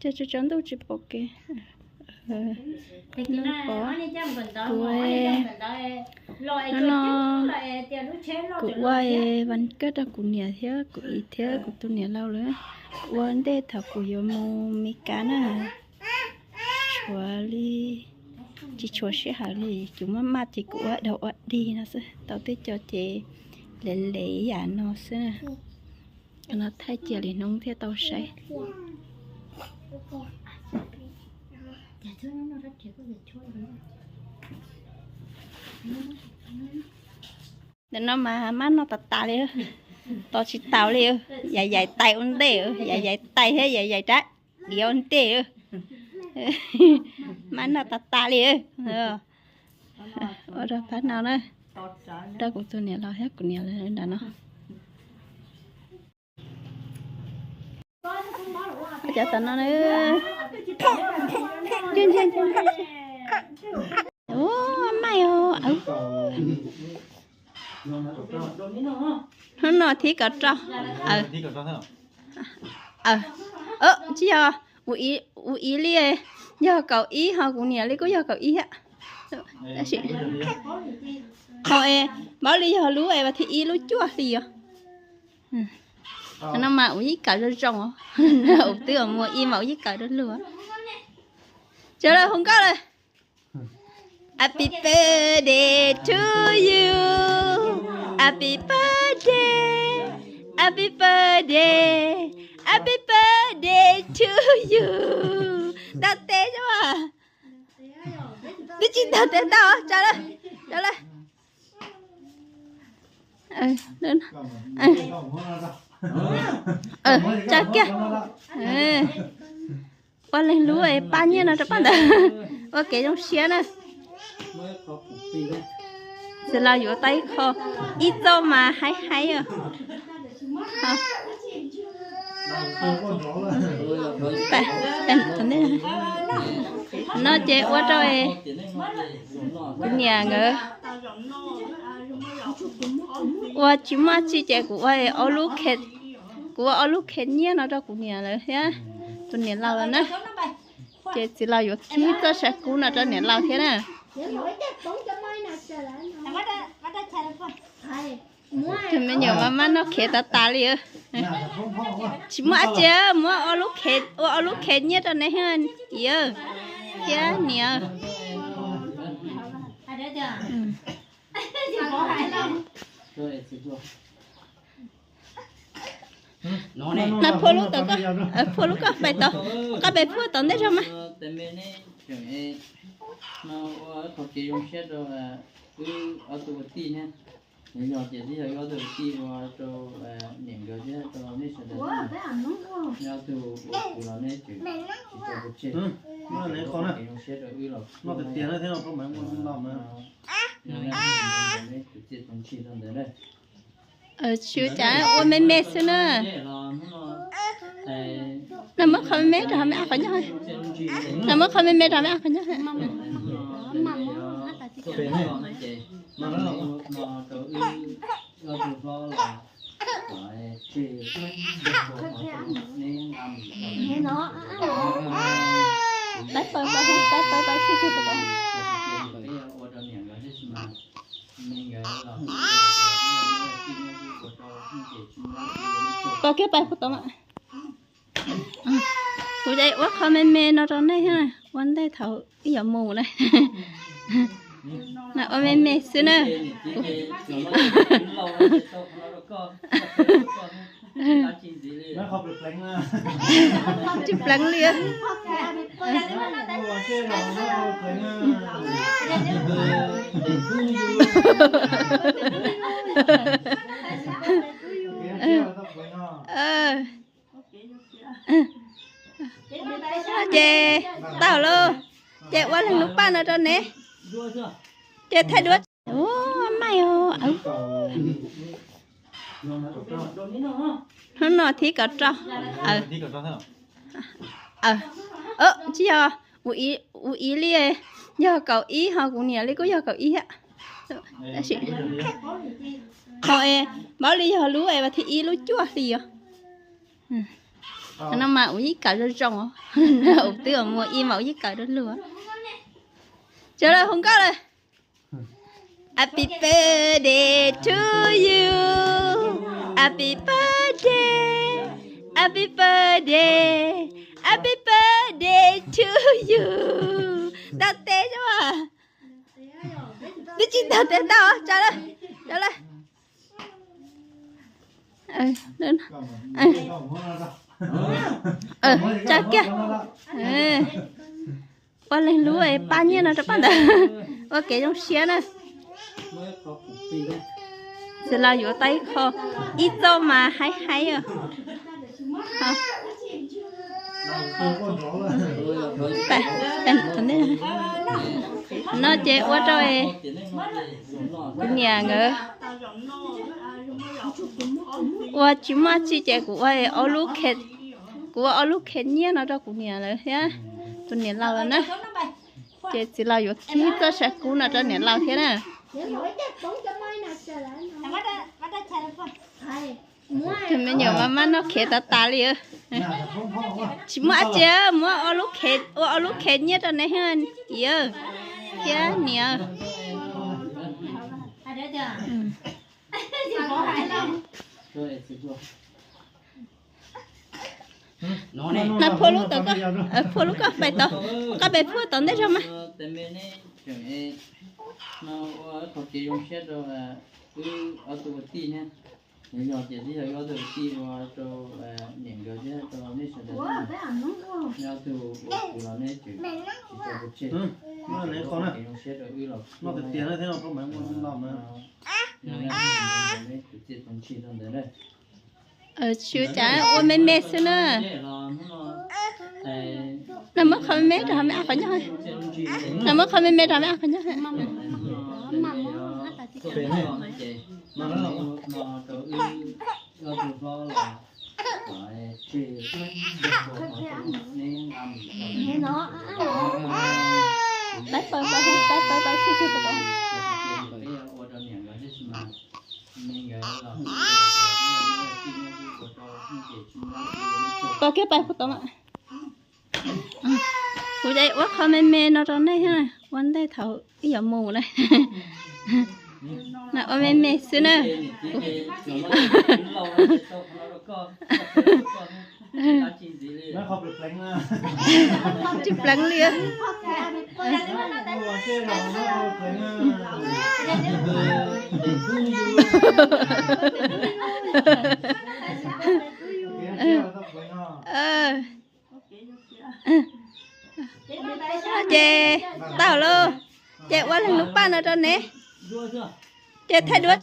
Tsaus ntuj tsis pom kev. Kuv, no, kuv ua vas kawj rau kuv niam thiab kuv txiv thiab kuv tus niam laus lawm. Ua ntej thaum kuv yuav mus Mes Kas na, tshuav li, tsis tshuav sij hawm li, kuv maj maj ces kuv ua dog ua dig no xwb, tau tej co ces lev lev yam no xwb. Cov no thaij cia li hnub thiaj tau saib. Ntawm no mas maj noj tas tas li, tos tsis taus li, yam yais tais ua ntej, yam yais tais thiab yam yais rab diav ua ntej, maj noj tas tas li. Ua rau phab no na, rau kuv tus niam laus thiab kuv niam lawv nram no. Cov tom no, ntsia ntsia ntsia, ua maij os. Hnub no thib kaum rau. Tsis yog, ua ib li, yog kaum ib ho kuv niam li kuj yog kaum ib thiab. Tab sis, ho, npaum li yog lub es vas thib ib lub cuaj hli os. No mas ua ib kawm zoo zoo os. Ua twb mus ib mas ua ib kawm rau lug. Tsaws lawm, hu nkauj lawm. Happy birthday to you. Happy birthday. Happy birthday. Happy birthday to you. Tau tes os. Twb tsis tau tes tau, tsaws lawm, tsaws lawm. Tsaws kiag. Ua leej lub pab nyiaj no rau pab ntawd. Ua kev zoo siab na. Txiv laus yuav tau ib qho, ib txoj mas haib haib os. No ces ua rau kuv niam nkawd ua tsis muaj tsi ces kuv ua, kuv ua ob lub khe nyiaj no rau kuv niam lawv thiab tus niam laus lawm na. Ces txiv laus yuav kib txoj saw kub no rau niam laus thiab na. Cov me nyuam mas maj noj khev tas tas li. Tsis muaj dab tsi, muab ua ob lub khev nyiaj rau neb thiab niam. Na phua lub tod, phua lub koj pais tod, koj pais phua tod ntej zog mas. Tsis ua cas, ua me me xwb na. Na muab qhov me me rau me ab qhov nyob. Na muab qhov me me rau me ab qhov nyob. Pab pab pab pab pab sib kub pab. Pab kiag pais pub tod mas. Kuv ua qhov me me no rau nej thiab, ua ntej thaum ib yam mus na. Na ua me me xwb na. Tsis pleev li. Ces tau lauj, ces ua leej lub paj no rau neb, ces thaij duab. Ua maij os. Hnub no thib kaum rau. Tsis yog, ua ib li, yog kaum ib ho kuv niam li kuj yog kaum ib thiab. Tab sis, ho, npaum li yog lub es vas thib ib lub cuaj hli os. No mas ua yeej kawm zoo zoo os. Ua twb mus ib mas ua yeej kawm zoo lug. Tsaws lawm, hu nkauj lawm. Happy birthday to you. Happy birthday. Happy birthday. Happy birthday to you. Ntaus tes os. Twb tsis ntaus tes, ntaus, tsaws lawm, tsaws lawm. Tsaws kiag. Ua leej lub pab nyiaj no rau pab ntawd. Ua kev zoo siab na. Txiv laus yuav tau ib qho, ib txoj mas haib haib os. No ces ua rau kuv niam nkawd ua tsis muaj tsi ces kuv ua, kuv ua ob lub khev nyiaj no rau kuv niam lawm thiab, tus niam laus lawm na. Ces txiv laus yuav khib txoj saw kub no rau niam laus thiab na. Tus me nyuam mas maj noj khev tas tas li. Tsis muaj dab tsi, muab ua ob lub khev nyiaj rau neb thiab niam. Na phua lub tod, phua lub koj pais tod, koj pais phua tod ntej zog mas. Yog ces twb yog wb ob tug tij ua rau niam nkawd thiab rau nej sawv daws. Nej ob tug ua kuv los nej tseem tsis tso kuv tseg, kev zoo siab rau wb los kuv thiab, nej tus txiaj tus ntsig rau ntawd na. Tsis ua cas, ua me me xwb na. Nag muab qhov me me rau hauv me ab qhov ncauj. Nag muab qhov me me rau me ab qhov ncauj. Pab paws, pab paws, pab paws sib tug pab paws. Pab kiag pais puag tod mas. Kuv ua qhov me me no rau nej thiab, ua ntej thaum ib yam mus na. Ua me me xwb na. Tsis pleev li. Ces tau lauj, ces ua leej lub paj no rau neb, ces thaij duab